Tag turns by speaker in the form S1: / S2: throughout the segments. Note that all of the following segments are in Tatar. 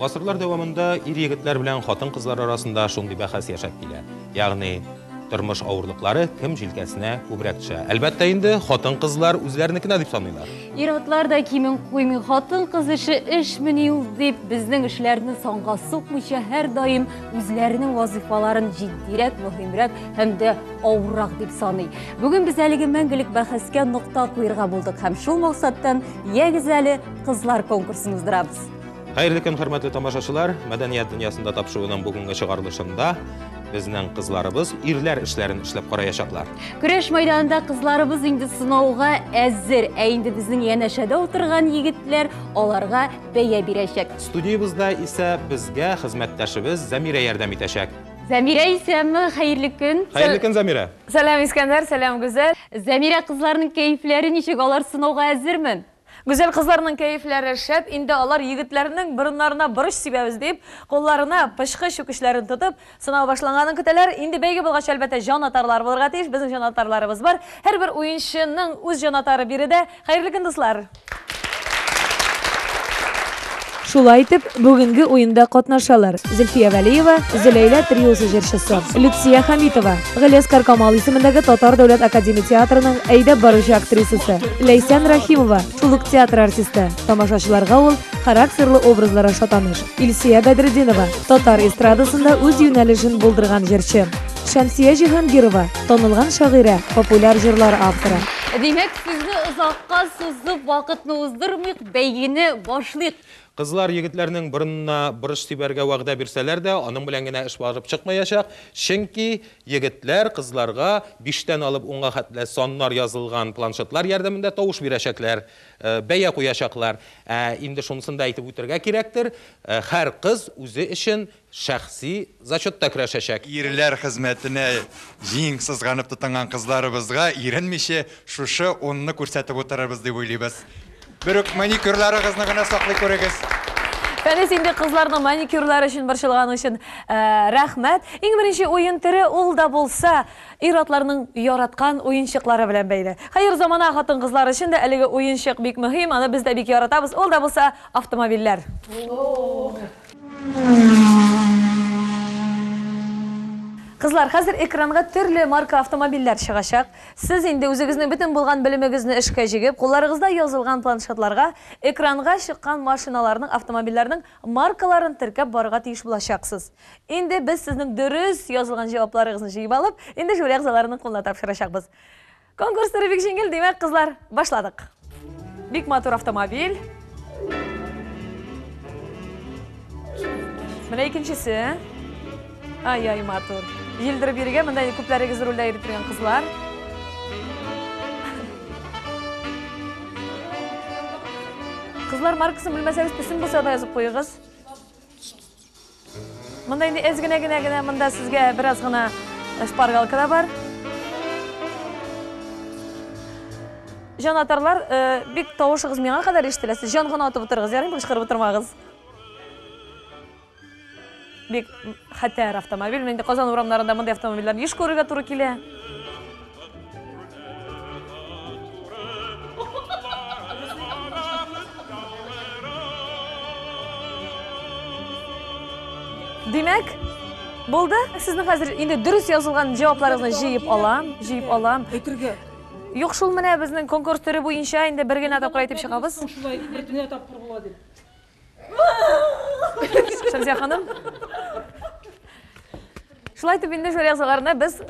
S1: Гасырлар дәвамында ир-егетләр белән хатын-кызлар арасында шундый бәхәс яшәп килә. Ягъни, тормыш авырлыклары кем җилкәсенә күбрәк төшә? Әлбәттә инде, хатын-кызлар үзләренекенә дип саныйлар.
S2: Ир-атлар да кимен куймый, хатын-кыз эше эшмени ул дип, безнең эшләрне санга сукмыйча һәрдаим үзләренең вазыйфаларын җитдирәк, мөһимрәк һәм дә авыррак дип саный. Бүген без әлеге мәңгелек бәхәскә нокта куерга булдык һәм шул максаттан Ягез әле, кызлар конкурсын уздырабыз.
S1: Хәерле көн, хөрмәтле тамашачылар! Мәдәният дөньясында тапшыруның бүгенге чыгарылышында безнең кызларыбыз ирләр эшләрен эшләп караячаклар.
S2: Көрәш мәйданында кызларыбыз инде сынауга әзер, ә инде безнең янәшәдә утырган егетләр аларга бәя бирәчәк.
S1: Студиябездә исә безгә хезмәттәшебез Зәмирә ярдәм итәчәк.
S2: Зәмирә, исәнме, хәерле көн.
S1: Хәерле көн, Зәмирә.
S3: Сәлам, Искәндәр, сәлам, Гүзәл.
S2: Зәмирә, кызларның кәефләре ничек, алар сынауга әзерме?
S3: Гүзәл кызларның кәефләре шәп, инде алар егетләрнең борыннарына борыч сибәбез дип, кулларына пычкы чүкечләрен тотып, сынау башланганын көтәләр. Инде бәйге булгач, әлбәттә, җанатарлар булырга тиеш. Безнең җанатарларыбыз бар. Һәрбер уенчының үз җанатары биредә. Хәерле көн, дуслар!
S4: Шулай итеп, бүгенге уенда катнашалар Зөлфия Вәлиева, Зөләйлә триосы җырчысы, Люция Хәмитова, Галиәскар Камал исемендәге Татар дәүләт академия театрының әйдәп баручы актрисасы, Ләйсән Рәхимова, шул ук театр артисты, тамашачыларга ул характерлы образлар аша таныш, Илсөя Бәдретдинова, татар эстрадасында үз юнәлешен булдырган җырчы, Шәмсия Җиһангирова, танылган шагыйрә, популяр җырлар авторы.
S2: Димәк, сүзне озакка сузып, вакытны уздырмыйк, бәйгене башлыйк.
S1: Кызлар егетләрнең борынына борыч сибәргә вәгъдә бирсәләр дә, аның белән генә эш барып чыкмаячак, чөнки егетләр кызларга биштән алып унга хәтле саннар язылган планшетлар ярдәмендә тавыш бирәчәкләр, бәя куячаклар. Ә инде шунысын да әйтеп үтәргә кирәктер, һәр кыз үзе өчен шәхси зачетта көрәшәчәк.
S5: Ирләр хезмәтенә җиң сызганып тотынган кызларыбызга иренмичә шушы онны күрсәтеп утырырбыз дип уйлыйбыз. Бер үк маникюрларыгызны гына саклый күрегез.
S3: Фәнис, инде кызларның маникюрлары өчен борчылган өчен рәхмәт. Иң беренче уен төре ул да булса ир-атларның яраткан уенчыклары белән бәйле. Хәер, замана хатын-кызлары өчен дә әлеге уенчык бик мөһим, аны без дә бик яратабыз. Ул да булса автомобильләр. Кызлар, хәзер экранга төрле марка автомобильләр чыгачак. Сез инде үзегезнең бөтен булган белемегезне эшкә җигеп, кулларыгызда язылган планшетларга экранга чыккан машиналарның, автомобильләрнең маркаларын теркәп барырга тиеш булачаксыз. Инде без сезнең дөрес язылган җавапларыгызны җыеп алып, инде жюри әгъзаларының кулына тапшырачакбыз. Конкурс төре бик җиңел, димәк, кызлар, башладык. Бик матур автомобиль. Менә икенчесе. Ай-ай, матур. Җилдереп йөргән, монда күпләрегез рульдә йөреп йөргән кызлар. Кызлар, маркасын белмәсәгез, төсен булса да язып куегыз. Монда инде әз генә генә генә монда сезгә бераз гына шпаргалка да бар. Җанатарлар, бик тавышыгыз миңа кадәр ишетелә. Сез җан гына атып утырыгыз, ярыймы, кычкырып утырмагыз. Бик хәтәр автомобиль. Менә инде Казан урамнарында мондый автомобильләрне еш күрергә туры килә. Димәк, булды. Сезнең хәзер инде дөрес язылган җавапларыгызны җыеп алам, җыеп алам.
S6: Әйтергә.
S3: Юк шул, менә безнең конкурс төре буенча инде бер генә тапкыр әйтеп чыгабыз.
S6: Шулай бер генә тапкыр була дип.
S3: Шәмсия ханым. Шулай итеп инде жюри әгъзаларына без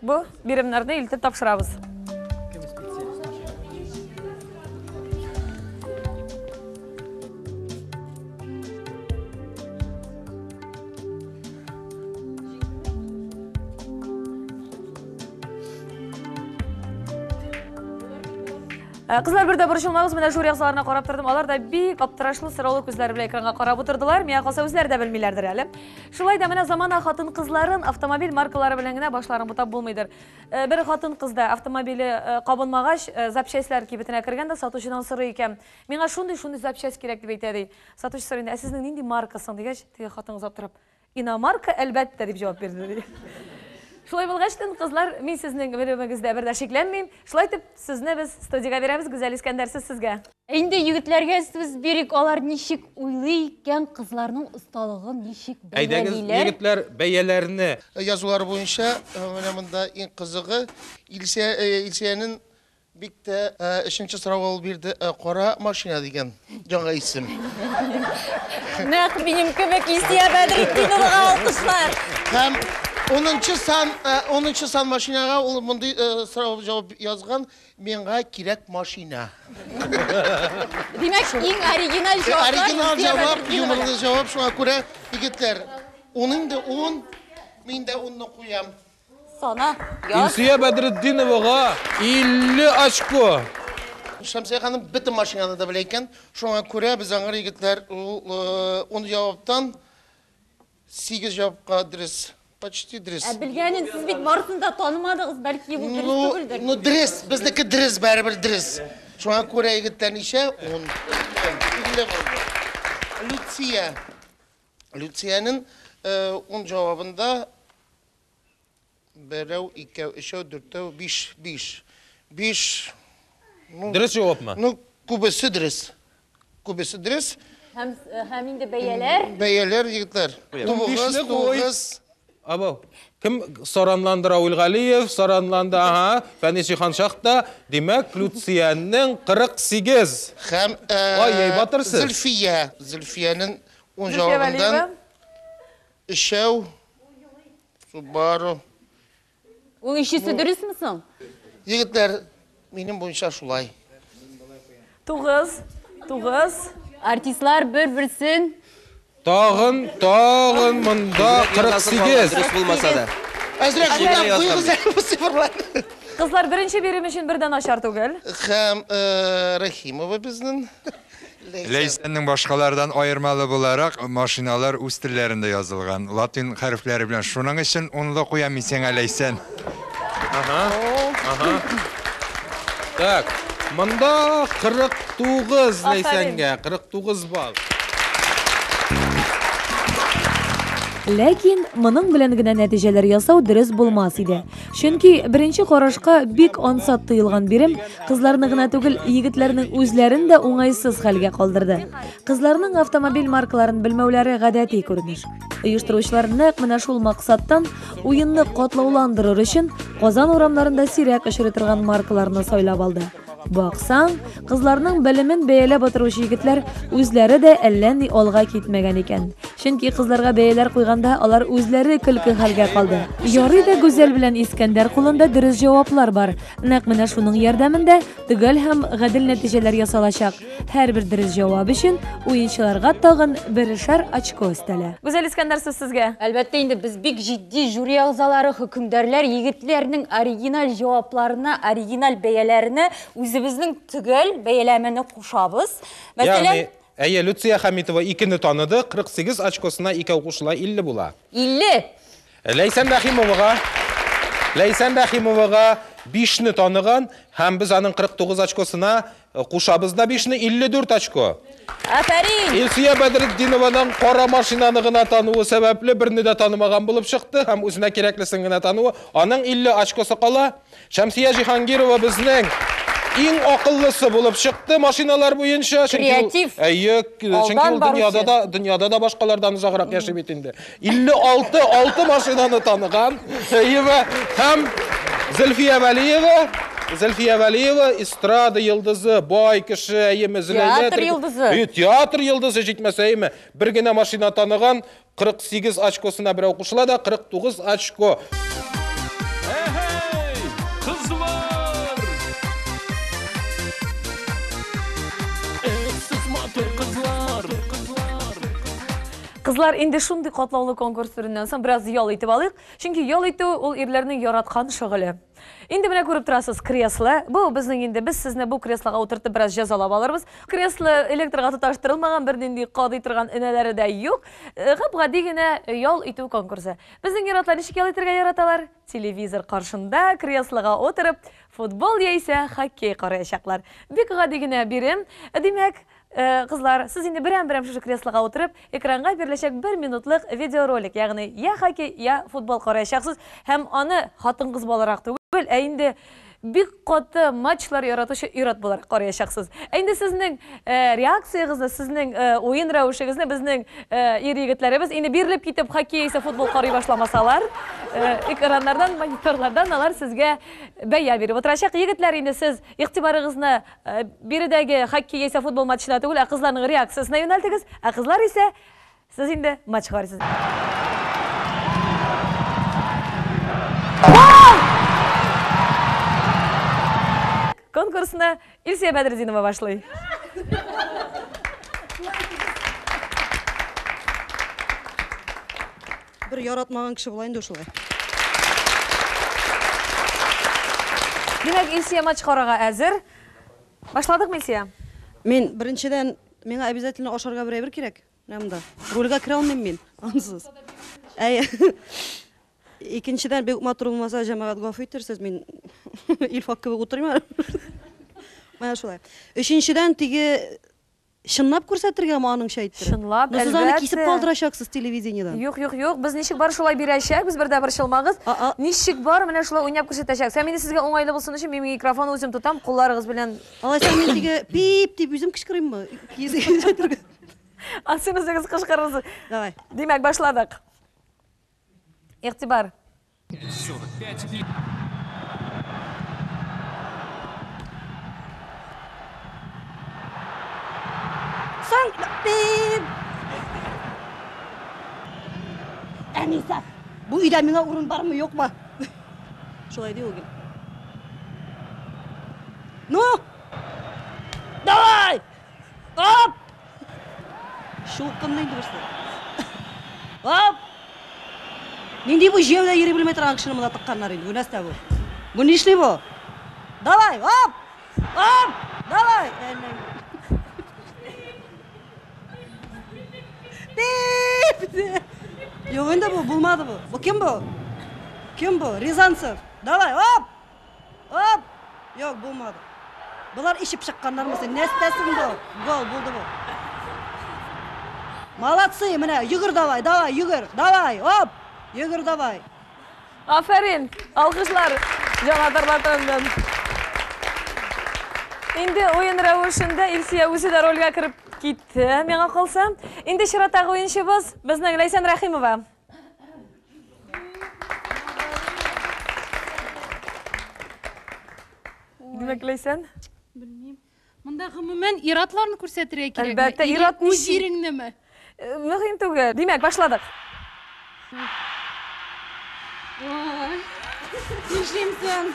S3: бу биремнәрне илтеп тапшырабыз. Кызлар, бер дә борчылмагыз, менә жюри әгъзаларына карап тордым. Алар да бик аптырашлы, сораулы күзләре белән экранга карап утырдылар. Миңа калса, үзләре дә белмиләрдер әле. Шулай да менә замана хатын-кызларын автомобиль маркалары белән генә башларын бутап булмыйдыр. Бер хатын-кыз да автомобиле кабынмагач, запчастьләр кибетенә кергән дә сатучыдан сорый икән. Миңа шундый-шундый запчасть кирәк дип әйтә ди. Сатучы сорый инде, ә сезнең нинди марка соң дигәч, теге хатын-кыз аптырап, иномарка, әлбәттә, дип җавап бирде, ди. Шулай булгач, кызлар, мин сезнең белемегездә бер дә шикләнмим. Шулай итеп, сезне без студиягә бирәбез. Гүзәл Искәндәр, сүз сезгә.
S2: Инде егетләргә сүз бирик, алар ничек уйлый икән, кызларның осталыгын ничек
S1: Әйдәгез,
S2: бәялиләр?
S1: егетләр, бәяләрне.
S7: Язулар буенча, менә монда иң кызыгы, Илсия, Илсиянең бик тә өченче сорауга ул бирде, кара машина дигән яңа исем.
S2: Нәкъ минем кебек Илсия Бәдретдиновага алкышлар.
S7: Һәм 10 сан, 10 сан машинага ул мондый сорау җавап язган, миңа кирәк машина.
S2: Димәк, иң оригиналь җаваплар
S7: Оригинал
S2: Илсия
S7: җавап,
S2: Бәдретдиновада.
S7: юморлы җавап, шуңа күрә, егетләр, ун инде 10, мин дә 10-ны куям.
S2: Сана, яз.
S1: Илсия Бәдретдиновага 50 очко.
S7: Шәмсия ханым бөтен машинаны да белә икән, шуңа күрә без аңар егетләр ул 10 җаваптан 8 җавапка дөрес, почти дөрес.
S2: Ә белгәнен сез бит барысын да танымадыгыз, бәлки бу дөрес
S7: Ну,
S2: түгелдер.
S7: ну дөрес, безнеке дөрес, барыбер дөрес. Шуңа күрә егетләр ничә? 10. 50 булды. Люция. Люциянең 10 җавабында берәү, икәү, өчәү, дүртәү, биш, биш. Биш. Ну,
S1: Дөрес җавапмы?
S7: Ну, күбесе дөрес. Күбесе дөрес.
S2: Һәм, һәм инде бәяләр.
S7: Бәяләр, егетләр. Тугыз,
S1: Унбишне куй.
S7: тугыз.
S1: Абау. Кем саранландыра Улгалиев, саранланды, ага, Фәнис Җиһаншах та. Димәк, Люциянең 48.
S7: Һәм,
S1: Ай, ай, батырсыз.
S7: Зөлфия. Зөлфиянең 10
S3: Зөлфия
S7: җавабыннан
S3: Вәлиева.
S7: өчәү. Субару.
S2: Ул ишесе дөресме соң?
S7: Егетләр, минем буенча шулай.
S3: 9, 9.
S2: Артистлар бер-берсен
S1: Тагын, тагын монда 48.
S8: Дөрес булмаса да.
S7: Әзрәк
S8: Әзрәк
S7: уйлап
S8: язган.
S7: куйгыз әле бу цифрларны.
S3: Кызлар, беренче бирем өчен бердән начар түгел.
S7: Һәм Рәхимова безнең.
S5: Ләйсәннең башкалардан аермалы буларак, машиналар үз телләрендә язылган, латин хәрефләре белән. Шуның өчен унлы куям мин сиңа, Ләйсән.
S1: Ага, ага. Так, монда 49
S3: Афәрин.
S1: Ләйсәнгә, 49 балл.
S4: Ләкин моның белән генә нәтиҗәләр ясау дөрес булмас иде. Чөнки беренче карашка бик ансат тоелган бирем кызларны гына түгел, егетләрнең үзләрен дә уңайсыз хәлгә калдырды. Кызларның автомобиль маркаларын белмәүләре гадәти күренеш. Оештыручылар нәкъ менә шул максаттан уенны катлауландырыр өчен Казан урамнарында сирәк очрый торган маркаларны сайлап алды. Баксаң, кызларның белемен бәяләп утыручы егетләр үзләре дә әллә ни алга китмәгән икән. Чөнки кызларга бәяләр куйганда алар үзләре көлке хәлгә калды. Ярый да Гүзәл белән Искәндәр кулында дөрес җаваплар бар. Нәкъ менә шуның ярдәмендә төгәл һәм гадел нәтиҗәләр ясалачак. Һәрбер дөрес җавап өчен уенчыларга тагын берешәр очко өстәлә.
S3: Гүзәл Искәндәр, сүз сезгә.
S2: Әлбәттә инде без бик җитди жюри әгъзалары, хөкемдарлар егетләрнең оригиналь җавапларына, оригиналь бәяләренә үзебезнең төгәл бәяләмәне кушабыз. Мәсәлән,
S1: Ягъни, әйе, Люция Хәмитова икене таныды, 48 очкосына икәү кушыла 50 була.
S2: 50.
S1: Ләйсән Рәхимовага, Ләйсән Рәхимовага 5-не таныган һәм без аның 49 очкосына кушабыз да 5-не 54 очко.
S2: Афәрин!
S1: Илсөя Бәдретдинованың кара машинаны гына тануы сәбәпле берне дә танымаган булып чыкты һәм үзенә кирәклесен генә тануы, аның 50 очкосы кала. Шәмсия Җиһангирова безнең иң акыллысы булып чыкты машиналар буенча. Чөнки ул-
S2: Креатив.
S1: Әйе, чөнки
S2: Алдан
S1: ул дөньяда
S2: баручы.
S1: да, дөньяда да башкалардан озаграк яши бит инде. 56 алты машинаны таныган. Әйеме? Һәм Зөлфия Вәлиева, Зөлфия Вәлиева эстрада йолдызы, бай кеше, әйеме, Зөләйлә
S2: Театр йолдызы.
S1: Әйе, театр йолдызы җитмәсә, әйеме? Бер генә машина таныган, 48 очкосына берәү кушыла да 49 очко.
S9: Әһәй, кызлар! Сез матур кызлар!
S3: Кызлар, инде шундый катлаулы конкурс түреннән соң бераз ял итеп алыйк. Чөнки ял итү ул ирләрнең яраткан шөгыле. Инде менә күреп торасыз кресло. Бу безнең инде без сезне бу креслога утыртып бераз җәзалап алырбыз. Кресло электрга тоташтырылмаган, бернинди кадый торган энәләре дә юк. Гап-гади генә ял итү конкурсы. Безнең ир-атлар ничек ял итәргә яраталар? Телевизор каршында креслога утырып футбол яисә хоккей караячаклар. Бик гади генә бирем. Димәк, кызлар, сез инде берәм-берәм шушы креслога утырып, экранга биреләчәк бер минутлык видеоролик, ягъни я хоккей, я футбол караячаксыз. Һәм аны хатын-кыз буларак түгел, ә инде бик каты матчлар яратучы ир-ат буларак караячаксыз. Ә инде сезнең реакциягезне, сезнең уен рәвешегезне безнең ир-егетләребез инде бирелеп китеп хоккей яисә футбол карый башламасалар, экраннардан, мониторлардан алар сезгә бәя биреп утырачак. Егетләр, инде сез игътибарыгызны биредәге хоккей яисә футбол матчына түгел, ә кызларның реакциясенә юнәлтегез. Ә кызлар исә сез инде матч карыйсыз. Конкурсны Илсөя Бәдретдинова башлый.
S8: Бер яратмаган кеше була инде шулай.
S3: Димәк, Илсөя матч карарга әзер. Башладыкмы, Илсөя?
S8: Мин беренчедән, миңа обязательно ашарга бер әйбер кирәк. Менә монда. Рольгә керә алмыйм мин, ансыз. Әй. Икенчедән, бик матур булмаса, җәмәгать гафу итерсез, мин Илфак кебек утырыйм әле. Менә шулай. Өченчедән, теге чынлап күрсәтергәме аныңча иттереп?
S3: Чынлап,
S8: Но сез аны кисеп
S3: әлбәттә.
S8: калдырачаксыз телевидениедән.
S3: Юк, юк, юк, без ничек бар шулай бирәчәкбез, бер дә борчылмагыз. Ничек бар, менә шулай уйнап күрсәтәчәкбез. Һәм инде сезгә уңайлы булсын өчен мин микрофонны үзем тотам, кулларыгыз белән.
S8: Алайса мин теге пип дип үзем кычкырыйммы? Кисеп
S3: Ансын үзегез кычкырырсыз.
S8: Давай.
S3: Димәк, башладык. Игътибар.
S9: 45.
S8: Соң, пип. Әниса, бу өйдә миңа урын бармы, юкмы? Шулай ди ул гел. Ну! Давай! Оп! Шулкынны инде берсе. Оп! Нинди бу җәүдә йөри белмәй торган кешене монда тыкканнар инде. Бу нәрсә бу? Бу нишли бу? Давай, оп! Оп! Давай! Пип! Юк инде бу, булмады бу. Бу кем бу? Кем бу? Рязанцев. Давай, оп! Оп! Юк, булмады. Болар ишеп чыкканнармы син? Нәрсәсең бу? Гол булды бу. Молодцы, менә йөгер давай, давай, йөгер, давай, оп! Йөгер давай.
S3: Афәрин! Алкышлар җанатарлар тарафыннан. Инде уен рәвешендә Илсөя үзе дә рольгә кереп китте, миңа калса. Инде чираттагы уенчыбыз безнең Ләйсән Рәхимова. Димәк, Ләйсән?
S6: Белмим. Монда гомумән ир-атларны күрсәтергә кирәкме?
S3: Әлбәттә,
S6: Или
S3: ир-ат
S6: үз
S3: ничек?
S6: иреңнеме?
S3: Мөһим түгел. Димәк, башладык.
S6: Ой, нишлим соң?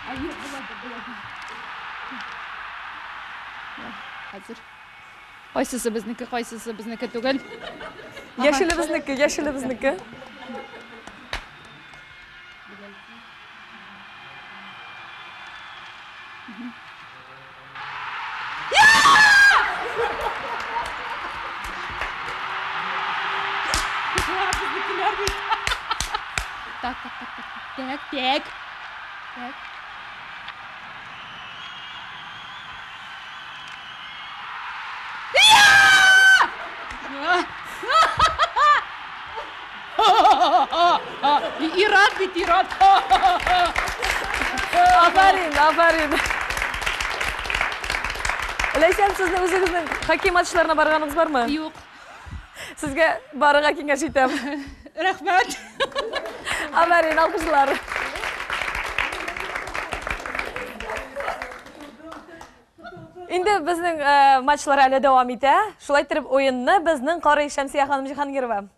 S6: Ай, юк, булады, булады. Хәзер. Кайсысы безнеке, кайсысы безнеке түгел?
S3: Яшеле безнеке, яшеле безнеке.
S6: Так, так, так, так, так, так, так. Ир-ат бит, ир-ат.
S3: Афәрин, афәрин. Ләйсән, сезнең үзегезнең хоккей матчларына барганыгыз бармы?
S6: Юк.
S3: Сезгә барырга киңәш итәм.
S6: Рәхмәт.
S3: Афәрин, алкышлар. Инде безнең матчлар әле дәвам итә. Шулай итеп уенны безнең карый Шәмсия ханым Җиһангирова.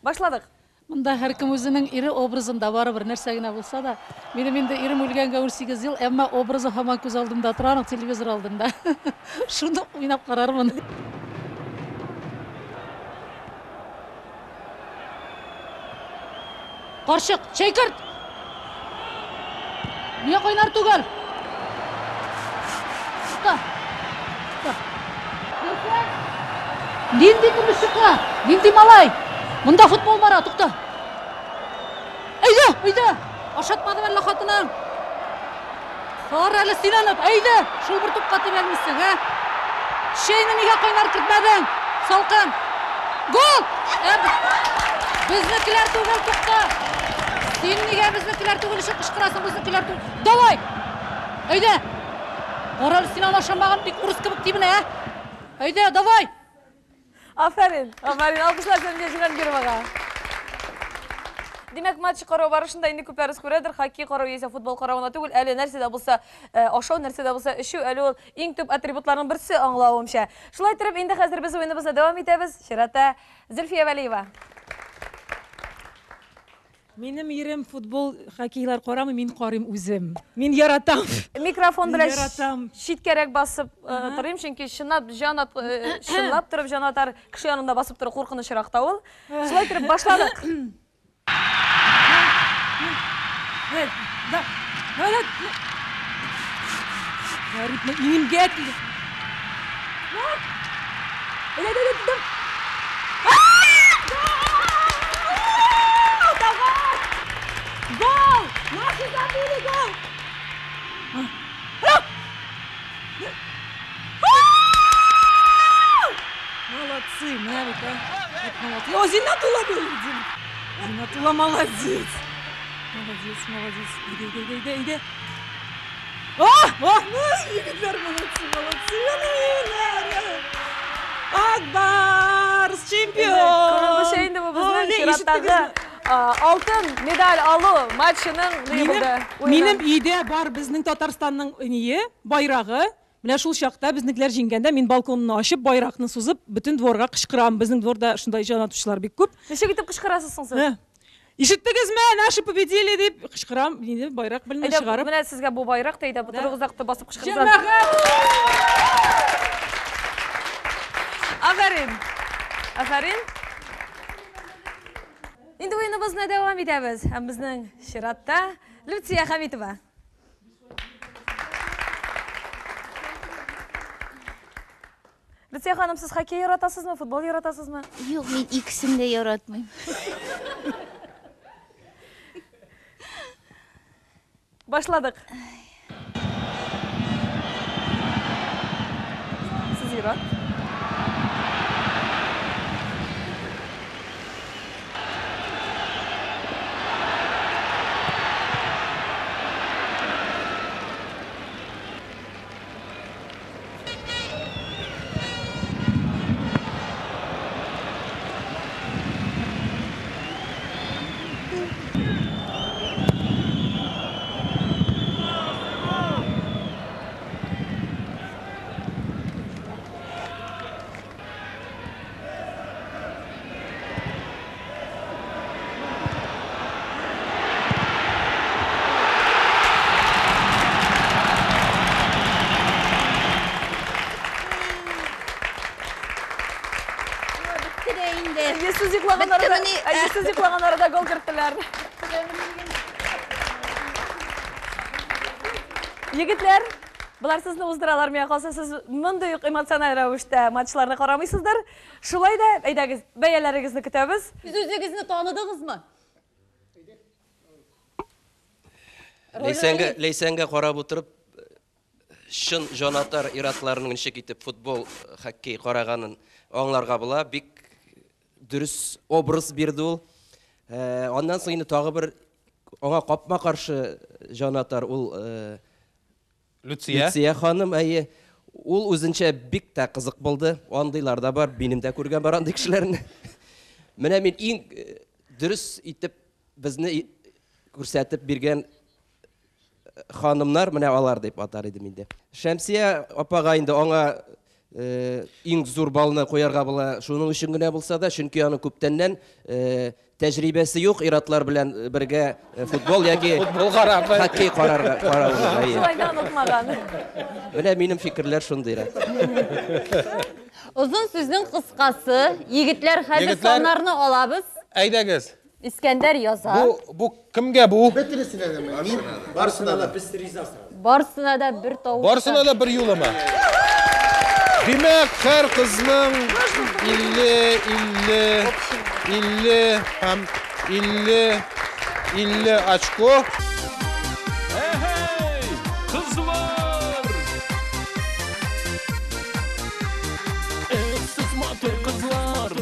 S3: Башладык.
S6: Монда һәркем үзенең ире образында барыбер нәрсә генә булса да. Минем инде ирем үлгәнгә 18 ел, әмма образы һаман күз алдымда тора, аның телевизор алдында. Шуны уйнап карармын. Карчык, чәй керт! Нигә кайнар түгел? Тукта. Тукта. Нинди көмеш чыкла? Нинди малай? Монда футбол бара, тукта. Әйдә, әйдә. Ашатмадым әллә хатының? Кара әле син аны, әйдә. Шул бер тупка тибәлмисең, ә? Чәйне нигә кайнар кертмәдең? Салкын. Гол! Безнекеләр түгел, тукта. Син нигә безнекеләр түгел өчен кычкырасың, безнекеләр түгел. Давай! Әйдә! Кара әле, син аны ашамаган бик урыс кебек тибенә, ә? Әйдә, давай!
S3: Афәрин, афәрин, алкышлар Сәмия Җиһангировага. Димәк, матч карау барышында инде күпләрегез күрәдер, хоккей карау яисә футбол карау гына түгел, әле нәрсә дә булса э, ашау, нәрсә дә булса эчү, әле ул иң төп атрибутларның берсе аңлавымча. Шулай итеп, инде хәзер без уеныбызны дәвам итәбез. Чиратта Зөлфия Вәлиева.
S4: Минем ирем футбол, хоккейлар карамый, мин карыйм үзем. Мин яратам.
S3: Микрофон
S4: Мин
S3: белән
S4: яратам.
S3: читкәрәк басып э, торыйм, чөнки чынлап җан ат, э, чынлап торып җан атар кеше янында басып тору куркынычрак та ул. Шулай итеп башладык.
S4: Да. Да, да. Гарип, минемгә килде. Да, да, да, да. Давай! Гол! Наши забили гол! Молодцы, Навик, а. Вот молодцы. О, Зинатулла был! Зинатулла молодец! Молодец, молодец. Иди, иди, иди, иди, иди. О, о, ну, егетләр, молодцы, молодцы. Ак Барс чемпион!
S3: Күренеше инде бу безнең чираттагы алтын медаль алу матчының ни булды?
S4: Минем өйдә бар безнең Татарстанның ние, байрагы. Менә шул чакта безнекеләр җиңгәндә мин балконны ачып, байракны сузып, бөтен дворга кычкырам. Безнең дворда шундай җан атучылар бик күп.
S3: Ничек итеп кычкырасыз соң сез?
S4: Ишеттегезме, наши победили дип кычкырам, инде байрак белән чыгарып.
S3: Менә сезгә бу байрак та әйдә, торыгыз да басып кычкырыгыз.
S4: Җәмәгать!
S3: Афәрин! Афәрин! Инде уеныбызны дәвам итәбез. Һәм безнең чиратта Люция Хәмитова. Люция ханым, сез хоккей яратасызмы, футбол яратасызмы?
S10: Юк, мин икесен дә яратмыйм.
S3: Башладык. Сез ярат. Сез йоклаган арада, сез йоклаган арада гол керттеләр. Егетләр, болар сезне уздыралар, миңа калса, сез мондый ук эмоциональ рәвештә матчларны карамыйсыздыр. Шулай да, әйдәгез, бәяләрегезне көтәбез.
S2: Сез үзегезне таныдыгызмы?
S11: Ләйсәнгә, Ләйсәнгә карап утырып, чын җанатар иратларының ничек итеп футбол, хоккей караганын аңларга була. Бик дөрес образ бирде ул. Аннан соң инде тагы бер аңа капма-каршы җанатар ул
S1: Люция.
S11: Люция ханым, әйе. Ул үзенчә бик тә кызык булды. Андыйлар да бар, минем дә күргән бар андый кешеләрне. Менә мин иң дөрес итеп безне күрсәтеп биргән ханымнар менә алар дип атар идем инде. Шәмсия апага инде аңа иң зур балны куярга була, шуның өчен генә булса да, чөнки аның күптәннән тәҗрибәсе юк иратлар белән бергә футбол яки
S1: футбол карап,
S11: хоккей карарга, карауга.
S3: Шулай да онытмаган.
S11: Менә минем фикерләр шундыйрак.
S2: Озын сүзнең кыскасы, егетләр, хәзер саннарны алабыз.
S1: Әйдәгез.
S2: Искәндәр яза.
S1: Бу кемгә бу?
S7: Бөтенесенә дә мин, барысына да.
S2: Барысына да бер тавыш.
S1: Барысына да бер юлымы? Димәк, һәр кызның 50, 50, 50 һәм 50, 50 очко.
S9: Әһәй, кызлар! Сез матур кызлар!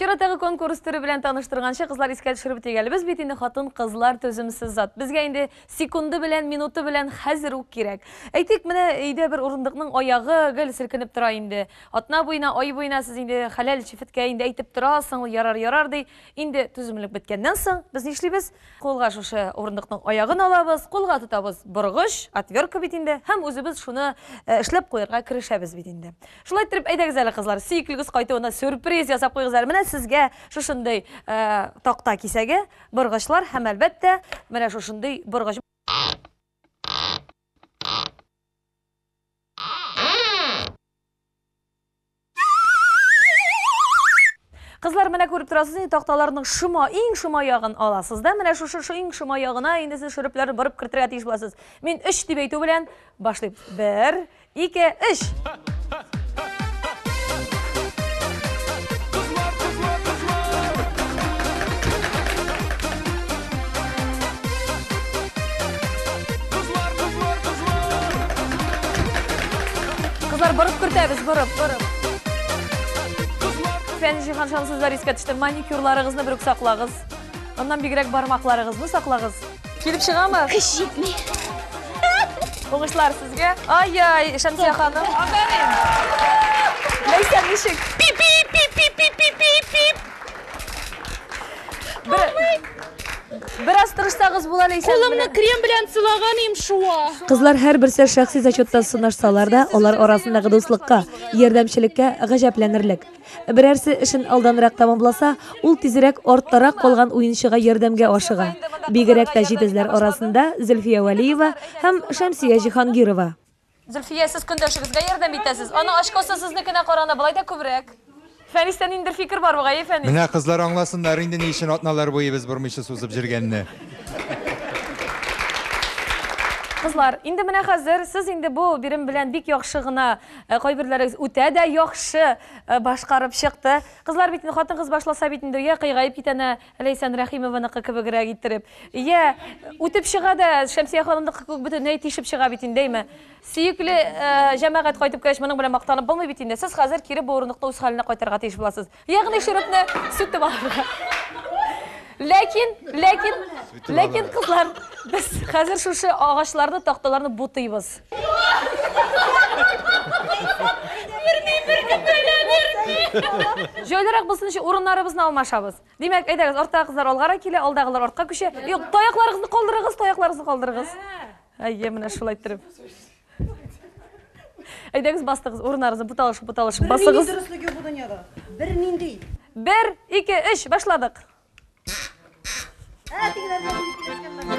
S3: Чираттагы конкурс төре белән таныштырганчы, кызлар искә төшереп үтик әле. Без бит инде хатын-кызлар түземсез зат. Безгә инде секунды белән, минуты белән хәзер үк кирәк. Әйтик, менә өйдә бер урындыкның аягы гел селкенеп тора инде. Атна буена, ай буена сез инде хәләл җефеткә инде әйтеп торасың, ярар, ярар ди. Инде түземлек беткәннән соң без нишлибез? Кулга шушы урындыкның аягын алабыз, кулга тотабыз боргыч, отвертка бит инде, һәм үзебез шуны эшләп куярга керешәбез бит инде. Шулай иттереп, әйдәгез әле, кызлар, сөеклегез кайтуына сюрприз ясап куегыз әле. Менә сезгә шушындый такта кисәге, боргычлар һәм, әлбәттә, менә шушындый боргыч. Кызлар, менә күреп торасыз инде такталарның шома, иң шома ягын аласыз да, менә шушы иң шома ягына инде сез шөрепләрне борып кертергә тиеш буласыз. Мин 3 дип әйтү белән башлыйм. 1, 2, 3. Кызлар, борып кертәбез, борып, борып. Фәнис Җиһаншаның сүзләре искә төште. Маникюрларыгызны бер үк саклагыз. Аннан бигрәк бармакларыгызны саклагыз. Килеп чыгамы?
S10: Көч җитми.
S3: Уңышлар сезгә. Ай-яй, Шәмсия ханым. Афәрин. Ләйсән ничек?
S10: Пи-пи-пи-пи-пи-пи-пи.
S3: Бер, бераз тырышсагыз була, Ләйсән.
S6: Кулымны крем белән сылаган им шуа.
S4: Кызлар һәрберсе шәхси зачетта сынашсалар да, алар арасындагы дуслыкка, ярдәмчелеккә гаҗәпләнерлек. Берәрсе эшен алданрак тәмамласа, ул тизрәк арттарак калган уенчыга ярдәмгә ашыга. Бигрәк тә җитезләр арасында Зөлфия Вәлиева һәм Шәмсия Җиһангирова.
S3: Зөлфия, сез көндәшегезгә ярдәм итәсез. Аның очкосы сезнекенә караганда болай да күбрәк. Фәнистә ниндидер фикер бар бугай, әй, Фәнис?
S5: Менә кызлар аңласыннар инде ни өчен атналар буе без бормыйча сузып җөргәнне.
S3: Кызлар, инде менә хәзер сез инде бу бирем белән бик яхшы гына, кайберләрегез үтә дә яхшы башкарып чыкты. Кызлар бит инде хатын-кыз башласа бит инде, я кыйгаеп китә әнә Ләйсән Рәхимованыкы кебегрәк иттереп. Йә, үтеп чыга да, Шәмсия ханымныкы кебек бөтенләй тишеп чыга бит инде, әйме? Сөекле җәмәгать кайтып кергәч, моның белән мактанып булмый бит инде. Сез хәзер кире бу урындыкны үз хәленә кайтарырга тиеш буласыз. Ягъни шөрепне сүтеп алырга. Ләкин, ләкин, ләкин, кызлар, без хәзер шушы агачларны, такталарны бутыйбыз.
S6: Бирми, беркем бәла бирми.
S3: Җайлырак булсын өчен урыннарыбызны алмашабыз. Димәк, әйдәгез, арттагы кызлар алгарак килә, алдагылар артка күчә. Юк, таякларыгызны калдырыгыз, таякларыгызны калдырыгыз. Әйе, менә шулай иттереп. Әйдәгез, бастыгыз, урыннарыгызны буталышып, буталышып басыгыз.
S8: Бернинди дөреслек юк бу дөньяда. Бернинди.
S3: Бер, ике, өч, башладык.
S8: Ә, тегеләр белән килешкәннәр.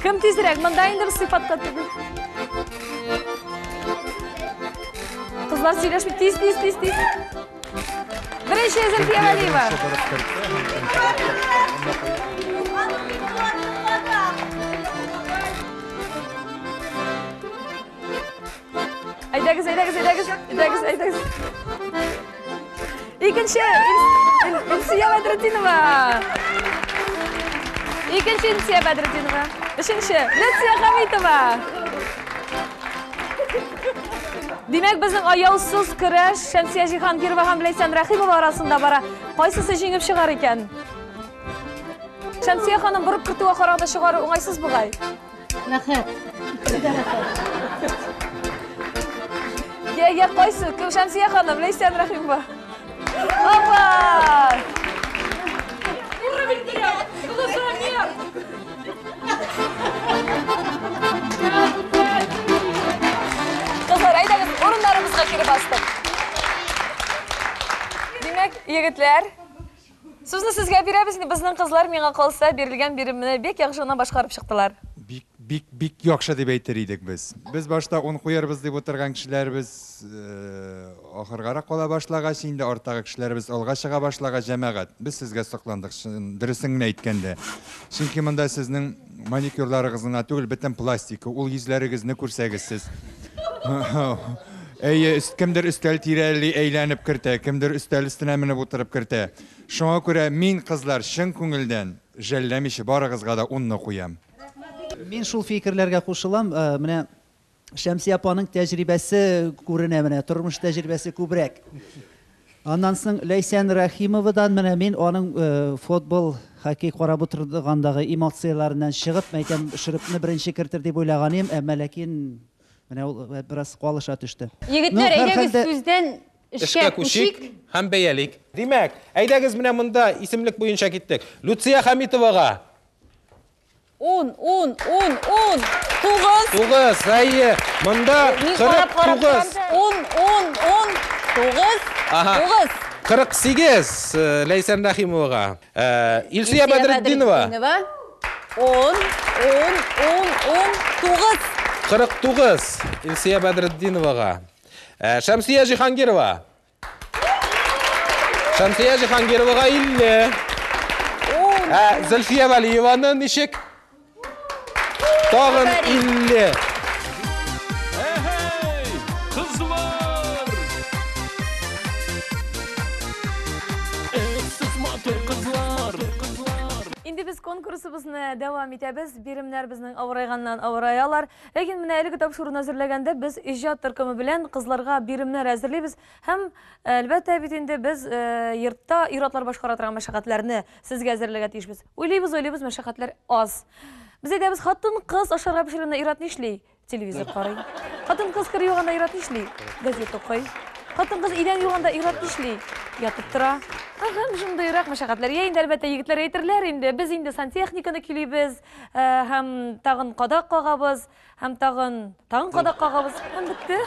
S3: Кем тизрәк? Монда инде без сыйфатка түгел. Кызлар сөйләшми. Тиз, тиз, тиз, тиз. Беренче Зөлфия Вәлиева. Әйдәгез, әйдәгез, әйдәгез, әйдәгез, әйдәгез. Икенче Илсөя Бәдретдинова. Икенче Илсөя Бәдретдинова. Өченче Люция Хәмитова. Димәк, безнең аяусыз көрәш Шәмсия Җиһангирова һәм Ләйсән Рәхимова арасында бара. Кайсысы җиңеп чыгар икән? Шәмсия ханым борып кертүгә караганда чыгару уңайсыз бугай.
S6: Рәхәт.
S3: Я, я, кайсы? Кем Шәмсия ханым, Ләйсән Рәхимова. Опа!
S6: Уровень терял. Глазомер.
S3: Кызлар, әйдәгез, урыннарыбызга кире бастык. Димәк, егетләр, Сүзне сезгә бирәбез инде, безнең кызлар миңа калса бирелгән биремне бик яхшы гына башкарып чыктылар.
S5: Бик, бик, бик яхшы дип әйтер идек без. Без башта ун куярбыз дип утырган кешеләрбез, ахыргарак кала башлагач, инде арттагы кешеләребез алга чыга башлагач, җәмәгать, без сезгә сокландык, чын, дөресен генә әйткәндә. Чөнки монда сезнең маникюрларыгыз гына түгел, бөтен пластика, ул йөзләрегезне күрсәгез сез. Әйе, кемдер өстәл тирәли әйләнеп кертә, кемдер өстәл өстенә менеп утырып кертә. Шуңа күрә мин, кызлар, чын күңелдән, жәлләмичә барыгызга да унны куям.
S12: Мин шул фикерләргә кушылам. Менә Шәмсия апаның тәҗрибәсе күренә менә, тормыш тәҗрибәсе күбрәк. Аннан соң Ләйсән Рәхимовадан менә мин аның футбол, хоккей карап утыргандагы эмоцияләреннән чыгып, мәйтәм, шөрепне беренче кертер дип уйлаган идем, әмма ләкин менә ул бераз калыша төште.
S2: Егетләр, әйдәгез сүздән эшкә күчик
S1: һәм бәялик. Димәк, әйдәгез менә монда исемлек буенча киттек. Люция Хәмитовага.
S6: 10, 10, 10, 10, 9.
S1: 9, әйе. Монда 49.
S6: 10, 10, 10, 9, 9.
S1: 48 Ләйсән Рәхимовага. Илсөя Бәдретдинова.
S6: 10, 10, 10, 10, 9.
S1: 49 Илсөя Бәдретдиновага. Шәмсия Җиһангирова. Шәмсия Җиһангировага 50. Зөлфия Вәлиеваны ничек? Тагын 50.
S9: Әһәй, кызлар! Сез матур кызлар!
S3: Инде без конкурсыбызны дәвам итәбез. Биремнәр безнең авырайганнан авыраялар. Ләкин менә әлеге тапшыруны әзерләгәндә без иҗат төркеме белән кызларга биремнәр әзерлибез. Һәм, әлбәттә бит инде без йортта ир-атлар башкара торган мәшәкатьләрне сезгә әзерләргә тиешбез. Уйлыйбыз, уйлыйбыз, мәшәкатьләр аз. Без әйтәбез, хатын-кыз ашарга пешергәндә ир-ат нишли? Телевизор карый. Хатын-кыз кер юганда ир-ат нишли? Газета укый. Хатын-кыз идән юганда ир-ат нишли? Ятып тора. Һәм шундыйрак мәшәкатьләр. Йә инде, әлбәттә, егетләр әйтерләр инде, без инде сантехниканы көйлибез, һәм тагын кадак кагабыз, һәм тагын, тагын кадак кагабыз, һәм бетте.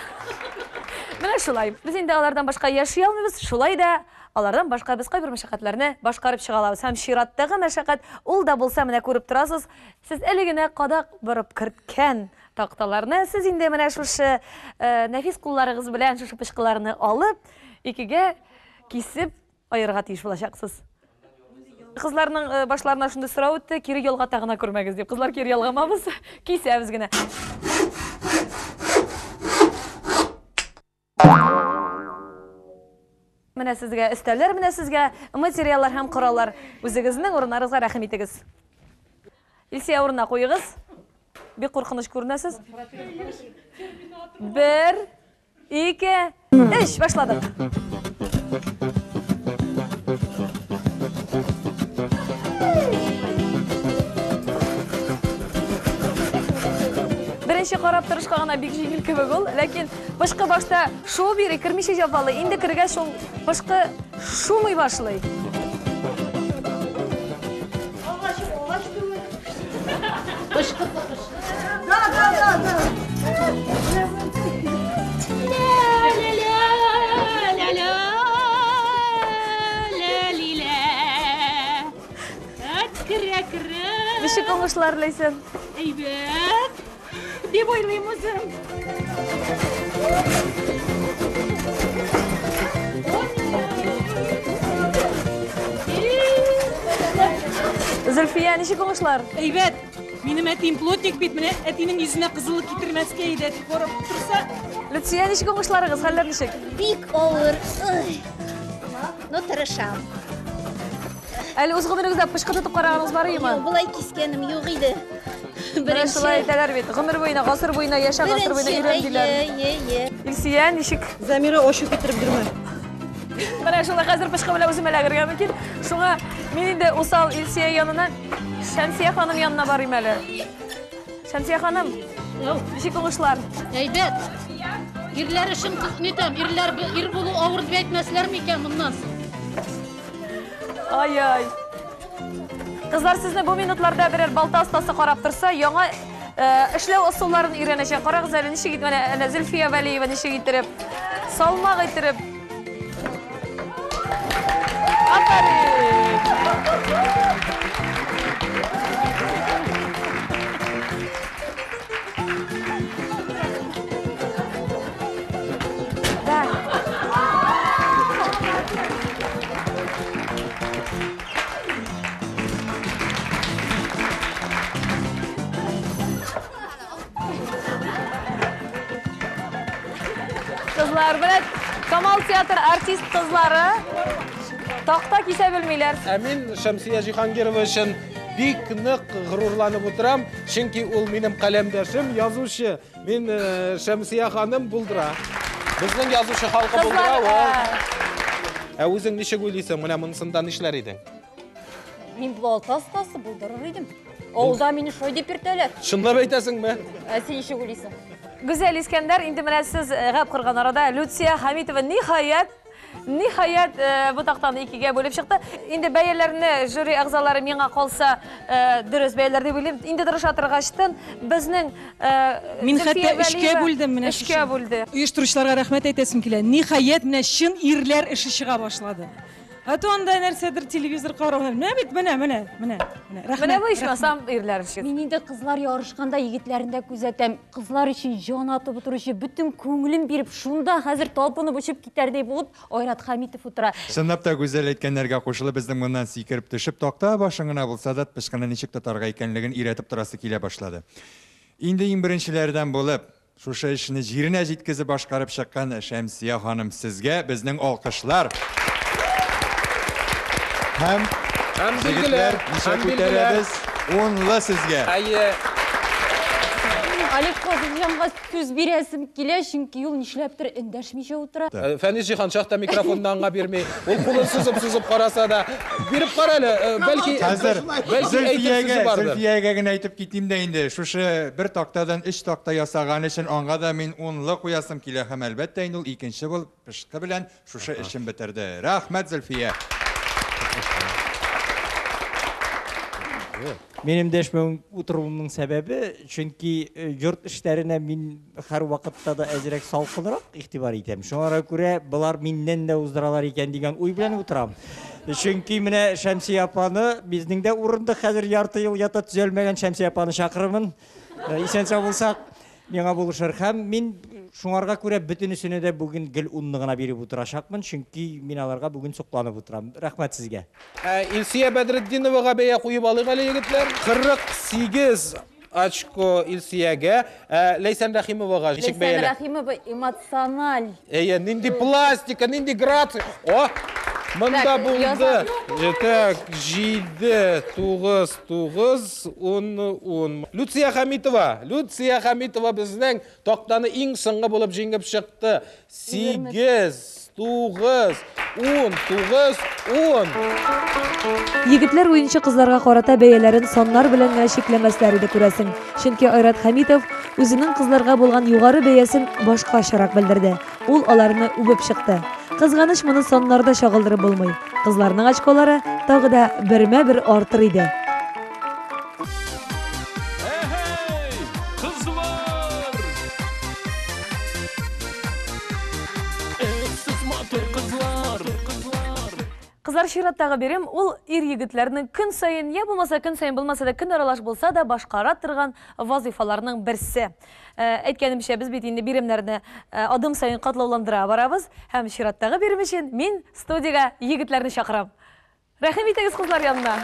S3: Менә шулай. Без инде алардан башка яши алмыйбыз, шулай да алардан башка без кайбер мәшәкатьләрне башкарып чыга алабыз. Һәм чираттагы мәшәкать, ул да булса, менә күреп торасыз, сез әле генә кадак борып керткән такталарны, сез инде менә шушы нәфис кулларыгыз белән шушы пычкыларны алып, икегә кисеп аерырга тиеш булачаксыз. Кызларның башларына шундый сорау үтте, кире ялгата гына күрмәгез дип. Кызлар, кире ялгамабыз, кисәбез генә. Менә сезгә өстәлләр, менә сезгә материаллар һәм кораллар. Үзегезнең урыннарыгызга рәхим итегез. Илсөя, урынына куегыз. Бик куркыныч күренәсез. 1, 2, 3, башладык. Беренче карап торышка гына бик җиңел кебек ул, ләкин пышкы башта шуып йөри, кермичә җәфалы. Инде кергәч шул пышкы шумый башлый.
S8: Агач, агач түгел. Пышкы тыкыш. Да, да, да, да.
S3: Ничек уңышлар, Ләйсән?
S6: Әйбәт. Дип уйлыйм үзем.
S3: Зөлфия, ничек уңышлар?
S6: Әйбәт. Минем әтием плотник бит, менә әтинең йөзенә кызыллык китермәскә иде, әти карап торса.
S3: Люция, ничек уңышларыгыз, хәлләр ничек?
S10: Бик авыр. Ну, тырышам.
S3: Әле үз гомерегездә пычкы тотып караганыгыз бар идеме?
S10: Юк, болай кискәнем юк иде.
S3: Менә шулай әйтәләр бит. Гомер буена, гасыр буена яшә, гасыр буена өйрән диләр.
S10: Әйе, әйе.
S3: Илсөя, ничек?
S8: Замира, ачу китереп йөрмә.
S3: Менә шулай хәзер пычкы белән үземә эләгергә мөмкин. Шуңа мин инде усал Илсөя янына, Шәмсия ханым янына барыйм әле. Шәмсия ханым, ничек уңышлар?
S6: Әйбәт. Ирләр өчен нитәм, ирләр ир булу авыр дип әйтмәсләр микән моннан соң?
S3: Ай-ай. Кызлар, сезне бу минутларда берәр балта остасы карап торса, яңа эшләү ысулларын өйрәнәчәк. Карагыз әле, ничек итеп, менә, әнә Зөлфия Вәлиева ничек иттереп, салмак иттереп. Афәрин! Да. Кызлар, менә Камал театр артист кызлары такта кисә белмиләр.
S1: Ә мин Шәмсия Җиһангирова өчен бик нык горурланып утырам, чөнки ул минем каләмдәшем, язучы. Мин Шәмсия ханым булдыра. Безнең язучы халкы булдыра ул. Ә үзең ничек уйлыйсың, менә монысында нишләр идең?
S2: Мин балта остасы булдырыр идем. Авылда мине шулай дип йөртәләр.
S1: Чынлап әйтәсеңме?
S2: Ә син ничек уйлыйсың?
S3: Гүзәл Искәндәр, инде менә сез гәп корган арада Люция Хәмитова ниһаять, ниһаять бу тактаны икегә бүлеп чыкты. Инде бәяләрне жюри әгъзалары миңа калса дөрес бәяләр дип уйлыйм. Инде тырыша торгачтын безнең
S13: Мин хәтта өчкә бүлдем менә.
S3: Өчкә бүлде.
S13: Оештыручыларга рәхмәт әйтәсем килә. Ниһаять, менә чын ирләр эше чыга башлады. Ә то анда нәрсәдер телевизор карау. Менә бит, менә, менә, менә, менә. Рәхмәт.
S3: Менә бу ичмасам ирләр эше.
S2: Мин инде кызлар ярышканда егетләрне дә күзәтәм. Кызлар өчен җан атып утыручы, бөтен күңелен биреп, шунда хәзер талпынып очып китәрдәй булып Айрат Хәмитов утыра.
S5: Чынлап та Гүзәл әйткәннәргә кушылып, безнең моннан сикереп төшеп, такта башын гына булса да пычкыны ничек тотарга икәнлеген өйрәтеп торасы килә башлады. Инде иң беренчеләрдән булып, шушы эшне җиренә җиткезеп башкарып чыккан Шәмсия ханым, сезгә безнең алкышлар. Һәм егетләр, ничә күтәрәбез? Унлы сезгә.
S1: Әйе.
S2: Олег Фазылҗанга сүз бирәсем килә, чөнки ул нишләптер эндәшмичә утыра.
S1: Фәнис Җиһаншаһ та микрофонны аңа бирми. Ул кулын сузып-сузып караса да, биреп кара әле, бәлки
S5: Хәзер
S1: бәлки әйтер сүзе бардыр.
S5: Зөлфиягә генә әйтеп китим дә инде, шушы бер тактадан 3 такта ясаган өчен аңа да мин унлы куясым килә һәм әлбәттә инде ул икенче булып пышкы белән шушы эшен бетерде. Рәхмәт, Зөлфия.
S14: Минем дәшмәү утыруымның сәбәбе, чөнки йорт эшләренә мин һәр вакытта да әзрәк салкынрак игътибар итәм. Шуңа күрә болар миннән дә уздыралар икән дигән уй белән утырам. Чөнки менә Шәмсия апаны, безнең дә урындык хәзер ярты ел ята төзәлмәгән Шәмсия апаны чакырырмын. Исән-сау булсак, миңа булышыр. Һәм мин шуңарга күрә бөтенесенә дә бүген гел унны гына биреп утырачакмын, чөнки мин аларга бүген сокланып утырам. Рәхмәт сезгә.
S1: Илсия Бәдретдиновага бәя куеп алыйк әле, егетләр. 48 очко Илсиягә. Ләйсән Рәхимовага ничек
S2: Ләйсән
S1: бәяләр?
S2: Рәхимова эмоциональ.
S1: Әйе, нинди пластика, нинди грация. О, монда булды. Так, 7, 9, 9, 10, 10. Люция Хәмитова. Люция Хәмитова безнең тактаны иң соңгы булып җиңеп чыкты. 8, 9, 10, 9, 10.
S4: Егетләр уенчы кызларга карата бәяләрен саннар белән генә чикләмәсләр иде күрәсең. Чөнки Айрат Хәмитов үзенең кызларга булган югары бәясен башкачарак белдерде. Ул аларны үбеп чыкты. Кызганыч, моны саннарда чагылдырып булмый. Кызларның очколары тагы да бермә-бер артыр иде.
S3: Кызлар, чираттагы бирем ул ир егетләрнең көн саен, я булмаса көн саен булмаса да көн аралаш булса да башкара торган вазыйфаларның берсе. Әйткәнемчә, без бит инде биремнәрне адым саен катлауландыра барабыз һәм чираттагы бирем өчен мин студиягә егетләрне чакырам. Рәхим итегез кызлар янына.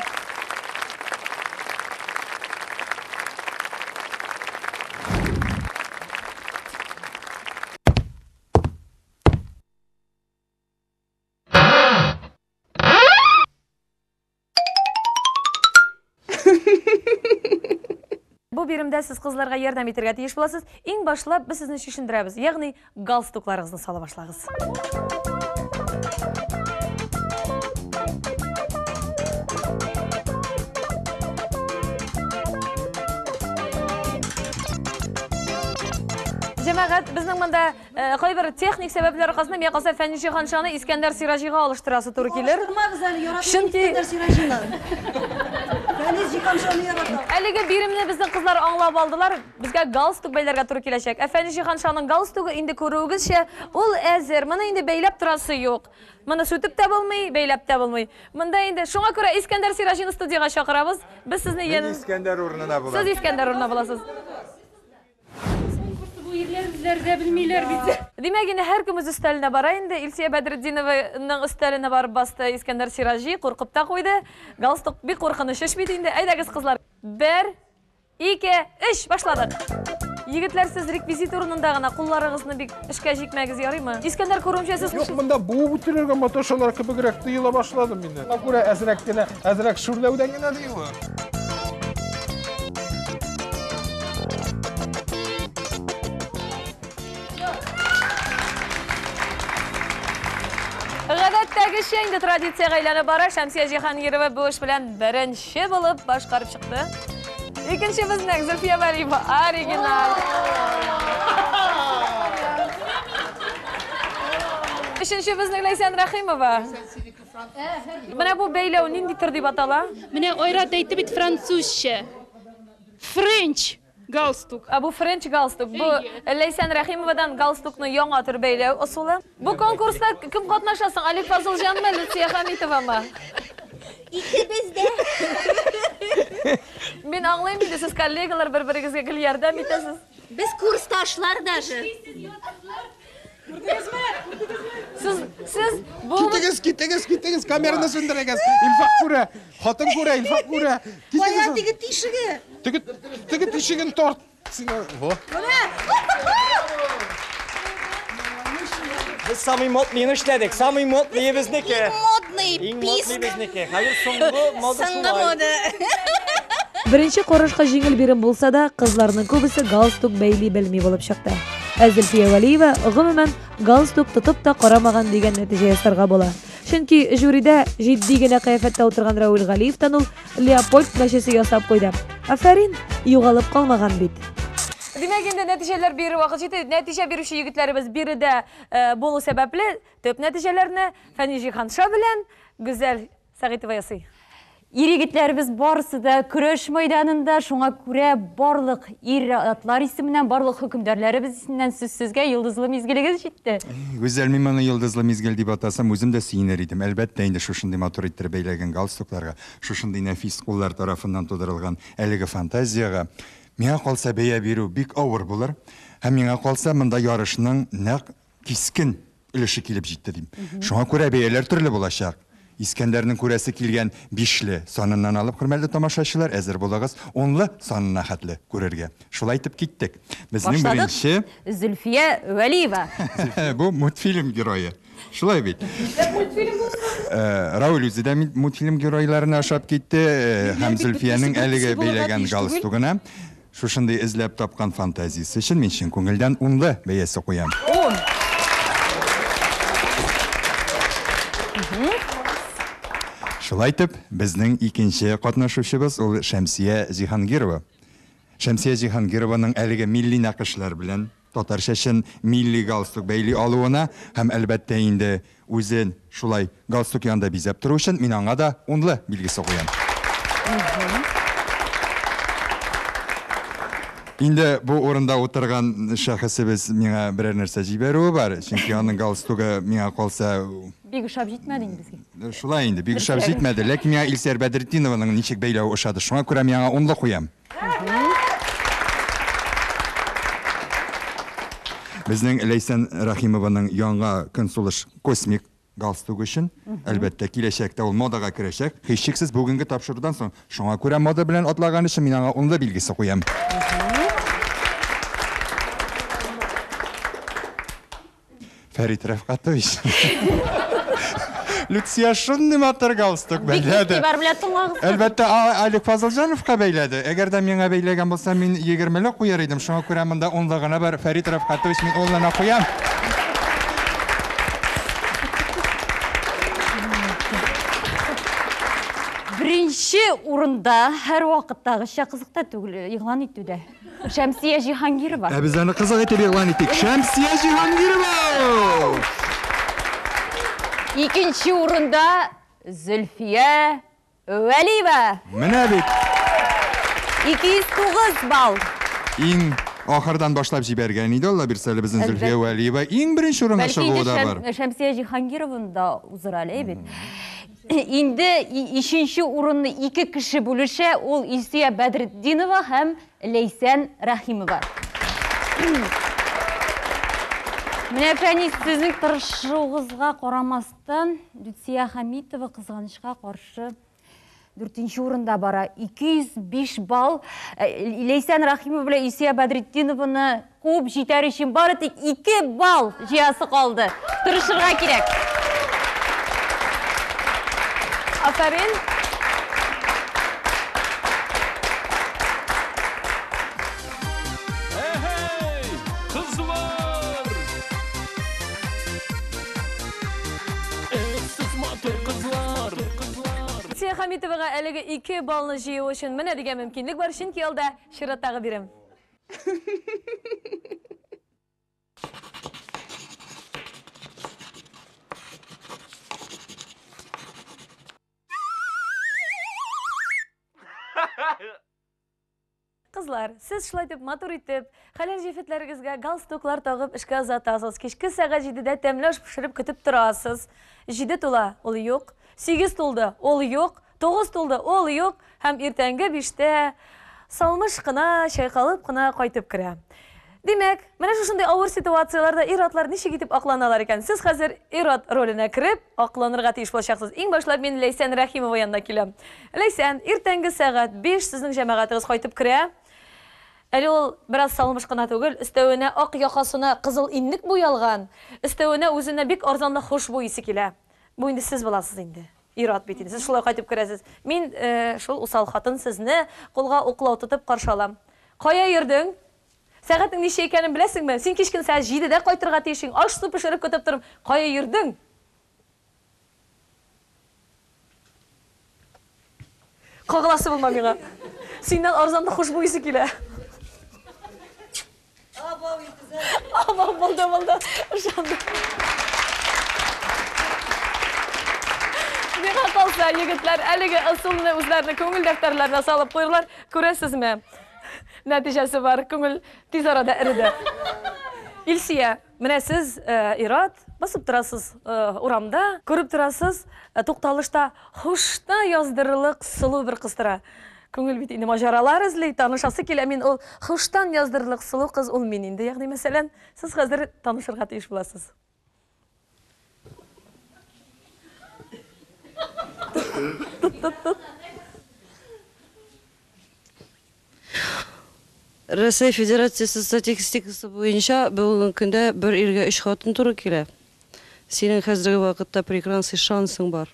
S3: Бу биремдә сез кызларга ярдәм итәргә тиеш буласыз. Иң башлап без сезне чишендерәбез, ягъни галстукларыгызны сала башлагыз. Җәмәгать, безнең монда кайбер техник сәбәпләр аркасында миңа калса Фәнис Җиһаншаны Искәндәр Сираҗига алыштырасы туры килер.
S8: Алыштырмагыз әле, яратам
S3: Чөнки
S8: Искәндәр Сираҗины. Фәнис Җиһаншаны яратам.
S3: Әлеге биремне безнең кызлар аңлап алдылар. Безгә галстук бәйләргә туры киләчәк. Ә Фәнис Җиһаншаның галстугы инде күрүегезчә, ул әзер. Моны инде бәйләп торасы юк. Моны сүтеп тә булмый, бәйләп тә булмый. Монда инде шуңа күрә Искәндәр Сираҗины студиягә чакырабыз. Без сезне
S5: Мин
S3: янә
S5: Искәндәр урынына булам.
S3: Сез Искәндәр урынына буласыз.
S13: Бу ирләр үзләре дә белмиләр бит.
S3: Димәк, инде һәркем үз өстәленә бара инде. Илсия Бәдретдинованың өстәленә барып басты Искәндәр Сираҗи, куркып та куйды. Галстук бик куркыныч эш бит инде. Әйдәгез, кызлар. 1, 2, 3, башладык. Егетләр, сез реквизит урынында гына кулларыгызны бик эшкә җикмәгез, ярыймы? Искәндәр, күрүемчә, сез
S15: Юк, монда буып үтерергә маташалар кебегрәк тоела башлады мине. Шуңа күрә әзрәк кенә, әзрәк шүрләүдән генә ди ул.
S3: Гадәттәгечә инде традициягә әйләнеп бара. Шәмсия Җиһангирова бу эш белән беренче булып башкарып чыкты. Икенче безнең Зөлфия Вәлиева оригиналь. Өченче безнең Ләйсән Рәхимова. Менә бу бәйләү нинди төр дип атала?
S15: Менә Айрат әйтте бит французча. Френч галстук.
S3: Ә бу френч галстук. Бу Ләйсән Рәхимовадан галстукны яңа төр бәйләү ысулы. Бу конкурста кем катнаша соң? Алик Фазылҗанмы, Люция Хәмитовамы?
S10: Икебез дә.
S3: Мин аңлыйм инде, сез коллегалар, бер-берегезгә гел ярдәм итәсез.
S10: Без курсташлар даже.
S3: Күрдегезме? Сез, сез бу
S16: Китегез, китегез, китегез, камераны сүндерегез. Илфак күрә, хатын күрә, Илфак күрә.
S8: Кая теге тишеге?
S16: Теге, теге тишеген тарт. Сиңа, во.
S8: Менә.
S14: Без самый модныйны эшләдек. Самый модный безнеке.
S10: Иң модный,
S14: Иң
S10: писк.
S14: модный безнеке. Хәзер соңгы мода
S10: Соңгы
S14: шулай.
S10: мода.
S4: Беренче карашка җиңел бирем булса да, кызларның күбесе галстук бәйли белми булып чыкты. Ә Зөлфия Вәлиева, гомумән, галстук тотып та карамаган дигән нәтиҗә ясарга була. Чөнки жюрида җитди генә кыяфәттә утырган Рауил Галиевтан ул Леопольд мәчесе ясап куйды. Афәрин, югалып калмаган бит.
S3: Димәк, инде нәтиҗәләр бирер вакыт җитте. Нәтиҗә бирүче егетләребез биредә булу сәбәпле, төп нәтиҗәләрне Фәнис Җиһанша белән Гүзәл Сәгыйтова ясый.
S2: Ир-егетләребез барысы да көрәш мәйданында, шуңа күрә барлык ир-атлар исеменнән, барлык хөкемдарларыбыз исеменнән сүз сезгә, йолдызлы мизгелегез җитте.
S5: Гүзәл, мин моны йолдызлы мизгел дип атасам, үзем дә сөенер идем. Әлбәттә инде, шушындый матур иттереп бәйләгән галстукларга, шушындый нәфис куллар тарафыннан тудырылган әлеге фантазиягә миңа калса бәя бирү бик авыр булыр. Һәм миңа калса монда ярышның нәкъ кискен өлеше килеп җитте дим. Шуңа күрә бәяләр төрле булачак. Искәндәрнең күрәсе килгән бишле саныннан алып, хөрмәтле тамашачылар, әзер булыгыз, унлы санына хәтле күрергә. Шулай итеп киттек. Безнең
S2: Башладык.
S5: беренче
S2: Зөлфия Вәлиева.
S5: Бу мультфильм герое. Шулай бит. Рауль үзе дә мультфильм геройларына ошап китте, һәм Зөлфиянең әлеге бәйләгән галстугына шушындый эзләп тапкан фантазиясе өчен мин чын күңелдән унлы бәясе куям.
S3: 10.
S5: Шулай итеп, безнең икенче катнашучыбыз ул Шәмсия Җиһангирова. Шәмсия Җиһангированың әлеге милли нәкышләр белән татарча чын милли галстук бәйли алуына һәм әлбәттә инде үзен шулай галстук янында бизәп тору өчен мин аңа да унлы билгесе куям. Инде бу урында утырган шәхесебез миңа берәр нәрсә җибәрүе бар, чөнки аның галстугы миңа калса
S2: Бик ошап җитмәде инде безгә.
S5: Шулай инде, бик ошап җитмәде, ләкин миңа Илсөяр Бәдретдинованың ничек бәйләве ошады. Шуңа күрә миңа унлы куям. Безнең Ләйсән Рәхимованың яңа көнсулыш космик галстугы өчен, әлбәттә, киләчәктә ул модага керәчәк. Һичшиксез бүгенге тапшырудан соң, шуңа күрә мода белән атлаган өчен мин аңа унлы билгесе куям. Фәрит Рәфкатович. Люция шундый матур галстук
S2: Бик
S5: бәйләде.
S2: игътибар белән тыңлагыз.
S5: Әлбәттә, Алик Фазылҗановка бәйләде. Әгәр дә миңа бәйләгән булса, мин егермеле куяр идем. Шуңа күрә монда унлы гына бар. Фәрит Рәфкатович, мин унлыны куям.
S2: Беренче урында һәр вакыттагыча кызык та түгел, игълан итүдә. Шәмсия Җиһангирова.
S5: Ә без аны кызык итеп игълан итик. Шәмсия Җиһангирова!
S2: Икенче урында Зөлфия Вәлиева.
S5: Менә бит.
S2: 209 балл.
S5: Иң ахырдан башлап җибәргән иде, Алла бирсә, әле безнең Зөлфия
S2: Әлбәттә.
S5: Вәлиева иң беренче урынга
S2: Бәлки инде
S5: чыгуы да бар.
S2: Шәмсия Җиһангированы да узыр әле, бит. Инде өченче урынны ике кеше бүлешә, ул Илсөя Бәдретдинова һәм Ләйсән Рәхимова. Менә Фәнис, сезнең тырышуыгызга карамастан, Люция Хәмитова кызганычка каршы дүртенче урында бара. 205 балл. Ләйсән Рәхимова белән Илсөя Бәдретдинованы куып җитәр өчен бары тик 2 балл җыясы калды. Тырышырга кирәк.
S3: Афәрин.
S9: Әһәй, кызлар!
S3: Хәмитовага әлеге 2 баллны җыю өчен менә дигән мөмкинлек бар, чөнки алда чираттагы бирем. Кызлар, сез шулай итеп матур итеп, хәләл җефетләрегезгә галстуклар тагып эшкә озатасыз. Кичке сәгать җидедә тәмле аш пешереп көтеп торасыз. Җиде тула, ул юк. Сигез тулды, ул юк. Тугыз тулды, ул юк. Һәм иртәнге биштә салмыш кына, чайкалып кына кайтып керә. Димәк, менә шушындый авыр ситуацияләрдә ир-атлар ничек итеп акланалар икән? Сез хәзер ир-ат роленә кереп, акланырга тиеш булачаксыз. Иң башлап мин Ләйсән Рәхимова янына киләм. Ләйсән, иртәнге сәгать 5 сезнең җәмәгатегез кайтып керә. Әле ул бераз салмыш кына түгел, өстәвенә ак якасына кызыл иннек буялган, өстәвенә үзенә бик арзанлы хушбуй исе килә. Бу инде сез буласыз инде. Ир-ат бит инде. Сез шулай кайтып керәсез. Мин шул усал хатын сезне кулга уклау тотып каршы алам. Кая йөрдең? Сәгатьнең ничә икәнен беләсеңме? Син кичкен сәгать җидедә кайтырга тиешең. Аш-су пешереп көтеп торам. Кая йөрдең? Кагыласы булма миңа. Синнән арзанлы хушбуй исе килә. Абау, булды, булды. Ышандым. Миңа калса, егетләр әлеге ысулны үзләренең күңел дәфтәрләренә салып куерлар. Күрәсезме? Нәтиҗәсе бар, күңел тиз арада эреде. Илсия, менә сез э, ир-ат, басып торасыз э, урамда, күреп торасыз, э, тукталышта хушта яздырырлык сылу бер кыз тора. Күңел бит инде маҗаралар эзли, танышасы килә. Мин ул хуштан яздырырлык сылу кыз ул мин инде. Ягъни мәсәлән, сез хәзер танышырга тиеш буласыз. Тот, тот, тот.
S8: Рәсәй Федерациясе статистикасы буенча бүгенге көндә бер иргә өч хатын туры килә. Синең хәзерге вакытта прекрасный шансың бар.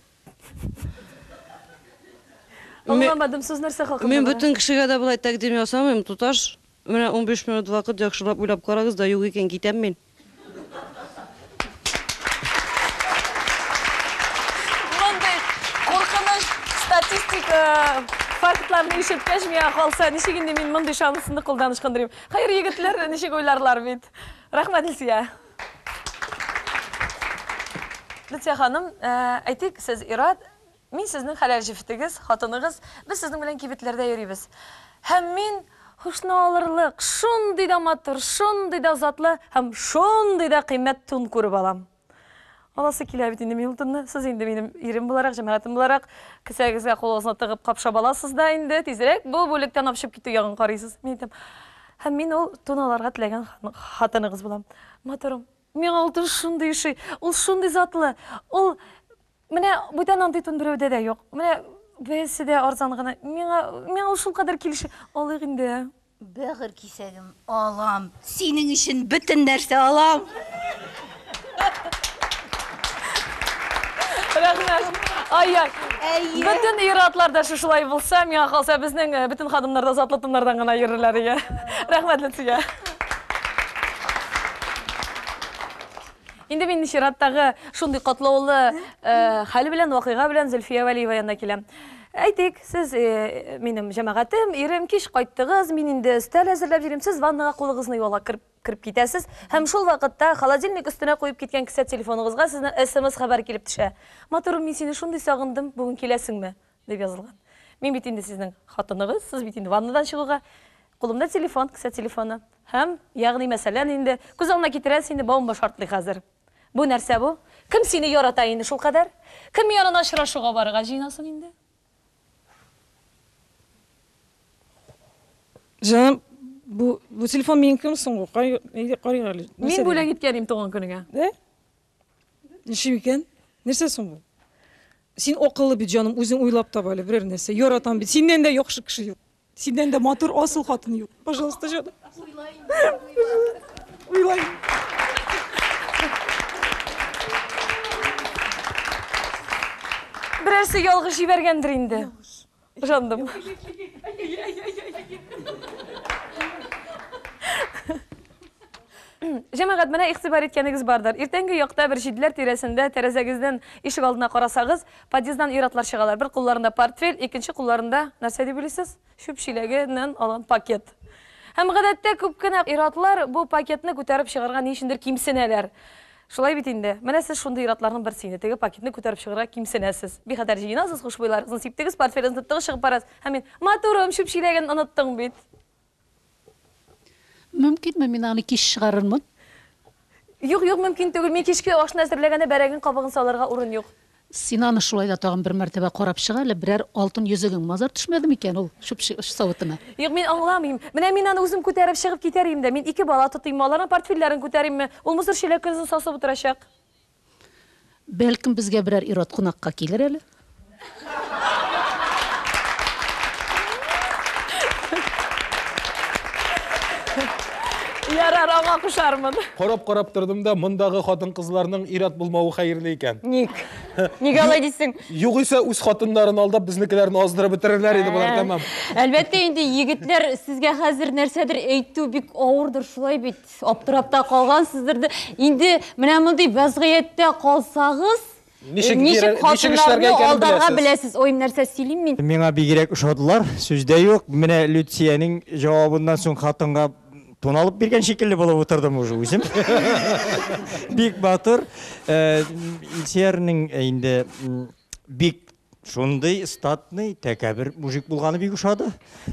S3: Аңламадым, сүз нәрсә хакында
S8: Мин
S3: бара?
S8: бөтен кешегә дә болай тәкъдим ясамыйм, туташ. Менә 15 минут вакыт яхшылап уйлап карагыз да, юк икән, китәм мин.
S3: Мондый куркыныч статистика фактларны ишеткәч, миңа калса, ничек инде мин мондый шансны кулдан ычкындырыйм? Хәер, егетләр ничек уйларлар бит. Рәхмәт, Илсөя. Люция ханым, э, әйтик, сез ир-ат, Мин сезнең хәләл җефетегез, хатыныгыз, без сезнең белән кибетләрдә йөрибез. Һәм мин һушны алырлык, шундый да матур, шундый да затлы һәм шундый да кыйммәт тун күреп алам. Аласы килә бит инде мин ул тунны. Сез инде минем ирем буларак, җәмәгатем буларак, кесәгезгә кулыгызны тыгып капшап аласыз да инде тизрәк бу бүлектән апчып китү ягын карыйсыз. Мин әйтәм, һәм мин ул тун алырга теләгән хатыныгыз булам. Матурым, миңа ул тун шундый ошый, ул шундый затлы, ул Менә бүтән андый тун берәүдә дә юк. Менә бәясе дә арзан гына. Миңа, миңа ул шулкадәр килешә. Алыйк инде.
S10: Бәгырь кисәгем, алам. Синең өчен бөтен нәрсә алам.
S3: Рәхмәт. Ай-яй.
S10: Әйе.
S3: Бөтен ир-атлар да шушылай булса, миңа калса, безнең э, бөтен ханымнар да затлы туннардан гына йөрерләр иде. Рәхмәт, Люция. Инде мин чираттагы шундый катлаулы э, хәл белән, вакыйга белән Зөлфия Вәлиева янына киләм. Әйтик, сез э, минем җәмәгатем, ирем, кич кайттыгыз, мин инде өстәл әзерләп йөрим, сез ваннага кулыгызны юалга кереп кереп китәсез һәм шул вакытта холодильник өстенә куеп киткән кесә телефоныгызга сезнең смс хәбәр килеп төшә. Матурым, мин сине шундый сагындым, бүген киләсеңме? дип язылган. Мин бит инде сезнең хатыныгыз, сез бит инде ваннадан чыгуга кулымда телефон, кесә телефоны. Һәм, ягъни мәсәлән инде, күз алдына китерәсез инде, бомба шартлый хәзер. Бу нәрсә бу? Кем сине ярата инде шулкадәр? Кем янына очрашуга барырга җыенасың инде?
S13: Җаным, бу, бу телефон минекеме соң бу? Карый, әйдә карыйк әле.
S3: Мин бүләк иткән идем туган көнеңә.
S13: Ә? Ничек икән? Нәрсә соң бу? Син акыллы бит, җаным, үзең уйлап тап әле берәр нәрсә. Яратам бит. Синнән дә яхшы кеше юк. Синнән дә матур, асыл хатын юк. Пожалуйста, җаным. Уйлай.
S3: Берәрсе ялгыш җибәргәндер инде. Ышандым. Җәмәгать, менә игътибар иткәнегез бардыр. Иртәнге якта бер җиделәр тирәсендә тәрәзәгездән ишек алдына карасагыз, подъезддан ир-атлар чыгалар. Бер кулларында портфель, икенче кулларында, нәрсә дип уйлыйсыз? Чүп чиләгеннән алган пакет. Һәм гадәттә күп кенә ир-атлар бу пакетны күтәреп чыгарга ни өчендер кимсенәләр. Шулай бит инде. Менә сез шундый ир-атларның берсе инде. Теге пакетны күтәреп чыгарга кимсенәсез. Бик хәтәр җыенасыз, хушбуйларыгызны сиптегез, портфелегезне тоттыгыз, чыгып барасыз. Һәм мин, матурым, чүп чиләген оныттың бит.
S6: Мөмкинме, мин аны кич чыгарырмын?
S3: Юк, юк, мөмкин түгел. Мин кичке ашны әзерләгәндә бәрәңгенең кабыгын салырга урын юк.
S6: Син аны шулай да тагын бер мәртәбә карап чык әле, берәр алтын йөзегең мазар төшмәде микән ул чүп савытына?
S3: Юк, мин аңламыйм. Менә мин аны үзем күтәреп чыгып китәр идем дә, мин ике бала тотыйммы, аларның портфельләрен күтәримме, ул мусор чиләк көнозын сасып утырачак.
S6: Бәлкем, безгә берәр ир-ат кунакка килер әле?
S3: Ярар, аңа кушармын.
S1: Карап-карап тордым да, мондагы хатын-кызларның ир-ат булмавы хәерле икән.
S2: Ник? Нигә алай дисең?
S1: Югыйсә үз хатыннарын алдап, безнекеләрне аздырып бетерерләр иде болар тәмам.
S2: Әлбәттә инде, егетләр, сезгә хәзер нәрсәдер әйтү бик авырдыр, шулай бит? Аптырап та калгансыздыр да. Инде менә мондый вәзгыятьтә калсагыз,
S1: Ничек
S2: ничек
S1: бирер- ничек эшләргә
S2: хатыннарны
S1: икәнен
S2: алдарга
S1: беләсез.
S2: беләсез. Ой, нәрсә сөйлим мин?
S14: Миңа бигрәк ошадылар, сүз дә юк. Менә Люциянең җавабыннан соң хатынга тон алып биргән шикелле булып утырдым уже үзем. Бик батыр. Э, Илсөярнең инде м, бик Шундый статный, тәкәбер мужик булганы бик ошады.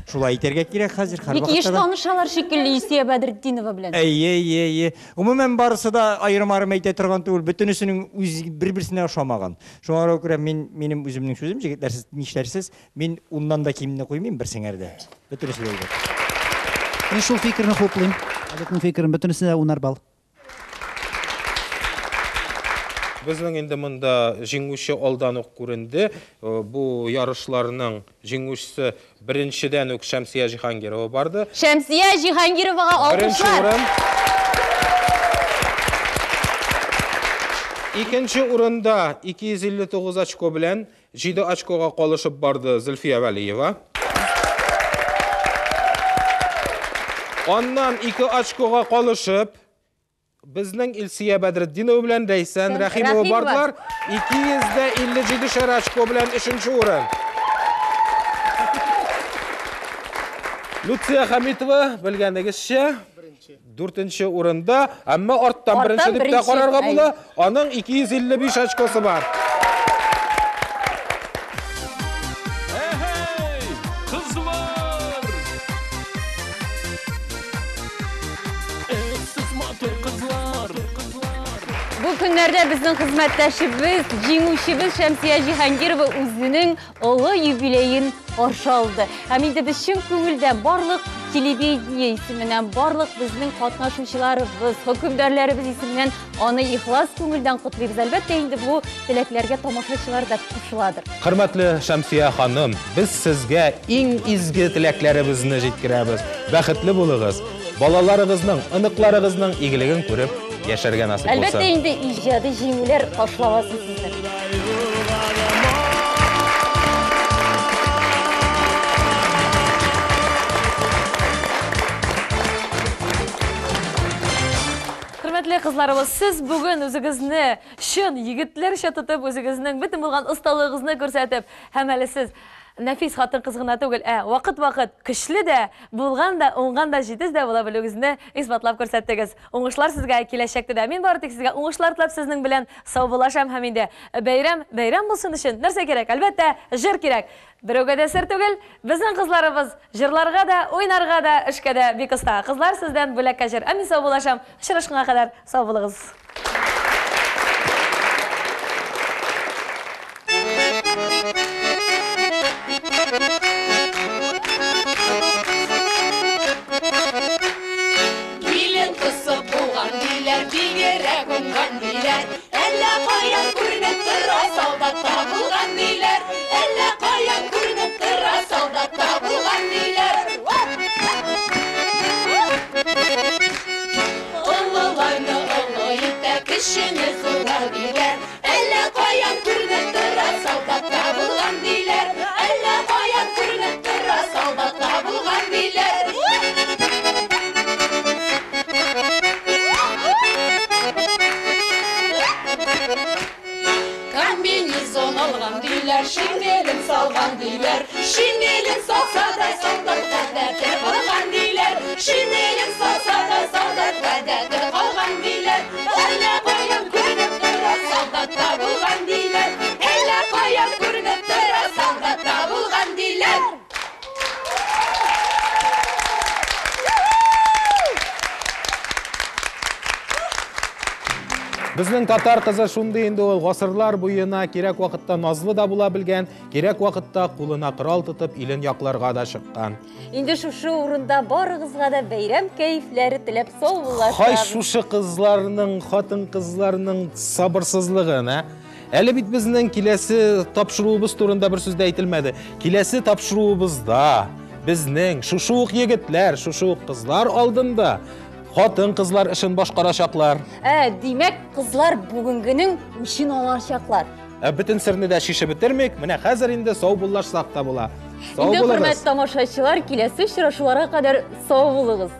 S14: Шулай итәргә кирәк хәзер
S2: Бик еш
S14: һәрвакытта да.
S2: танышалар шикелле Илсөя Бәдретдинова белән.
S14: Әйе, әйе, әйе. Гомумән, барысы да аерым-аерым әйтә торган түгел. Бөтенесенең үз бер-берсенә ошамаган. Шуңа күрә мин минем үземнең сүзем, җегетләр, сез нишләрсез? Мин уннан да кимне куймыйм берсеңәр дә. Бөтенесе дә әйбәт.
S12: Мин шул фикерне хуплыйм. Олегның фикерен, бөтенесенә дә унар балл.
S1: Безнең инде монда җиңүче алдан ук күренде. Э, бу ярышларның җиңүчесе беренчедән үк Шәмсия Җиһангирова барды.
S2: Шәмсия Җиһангировага
S1: Беренче
S2: алкышлар.
S1: урын. Икенче урында 259 очко белән 7 очкога калышып барды Зөлфия Вәлиева. Аннан 2 очкога калышып безнең Илсөя Бәдретдинова белән Ләйсән Рәхимова
S2: Рәхимова.
S1: бардылар. 257 шәр очко белән өченче урын. Люция Хәмитова, белгәнегезчә, дүртенче урында, әмма арттан
S2: Арттан
S1: беренче дип тә
S2: беренче,
S1: карарга
S2: әйе.
S1: була. Аның 255 очкосы бар.
S9: Әһәй, кызлар! Эх, сез матур кызлар!
S2: Бу көннәрдә безнең хезмәттәшебез, җиңүчебез Шәмсия Җиһангирова үзенең олы юбилеен каршы алды. Һәм инде без чын күңелдән барлык телевидение исеменнән, барлык безнең катнашучыларыбыз, хөкемдарларыбыз исеменнән аны ихлас күңелдән котлыйбыз. Әлбәттә инде бу теләкләргә тамашачылар да кушыладыр.
S1: Хөрмәтле Шәмсия ханым, без сезгә иң изге теләкләребезне җиткерәбез. Бәхетле булыгыз. Балаларыгызның, оныкларыгызның игелеген күреп яшәргә насыйп
S2: Әлбәттә
S1: булсын.
S2: инде иҗади җиңүләр ташламасын сезне.
S3: Хөрмәтле кызларыбыз, сез бүген үзегезне чын егетләрчә тотып, үзегезнең бөтен булган осталыгыгызны күрсәтеп, һәм әле сез нәфис хатын-кыз гына түгел, ә вакыт-вакыт көчле дә, булган да, уңган да, җитез дә була белүегезне исбатлап күрсәттегез. Уңышлар сезгә киләчәктә дә. Мин бары тик сезгә уңышлар теләп сезнең белән саубуллашам һәм инде бәйрәм бәйрәм булсын өчен нәрсә кирәк? Әлбәттә, җыр кирәк. Берәүгә дә сер түгел, безнең кызларыбыз җырларга да, уйнарга да, эшкә дә бик оста. Кызлар, сездән бүләккә җыр. Ә мин саубуллашам. Очрашканга кадәр сау булыгыз.
S17: Билен кысып буган диләр, бигрәк уңган диләр. Әллә каян күренеп тора, солдатта булган диләр. Әллә каян күренеп тора, солдатта булган диләр. Олыларны олы итә, диләр, шинелен салган диләр. Шинелен салса да солдат гадәте калган диләр. Шинелен салса да солдат гадәте калган диләр. Әллә каян күренеп тора солдатта булган диләр. Әллә каян күренеп тора солдатта булган диләр.
S1: Безнең татар кызы шундый инде ул гасырлар буена кирәк вакытта назлы да була белгән, кирәк вакытта кулына корал тотып илен якларга да чыккан.
S2: Инде шушы урында барыгызга да бәйрәм кәефләре теләп саубуллашабыз.
S1: Хай шушы кызларның, хатын-кызларның сабырсызлыгын, ә? Әле бит безнең киләсе тапшыруыбыз турында бер сүз дә әйтелмәде. Киләсе тапшыруыбызда безнең шушы ук егетләр, шушы ук кызлар алдында хатын-кызлар эшен башкарачаклар.
S2: Ә, димәк, кызлар бүгенгенең үчен алачаклар.
S1: Ә бөтен серне дә чишеп бетермик. Менә хәзер инде саубуллашсак та була. Сау
S2: Инде
S1: булыгыз.
S2: хөрмәтле тамашачылар, киләсе очрашуларга кадәр сау булыгыз.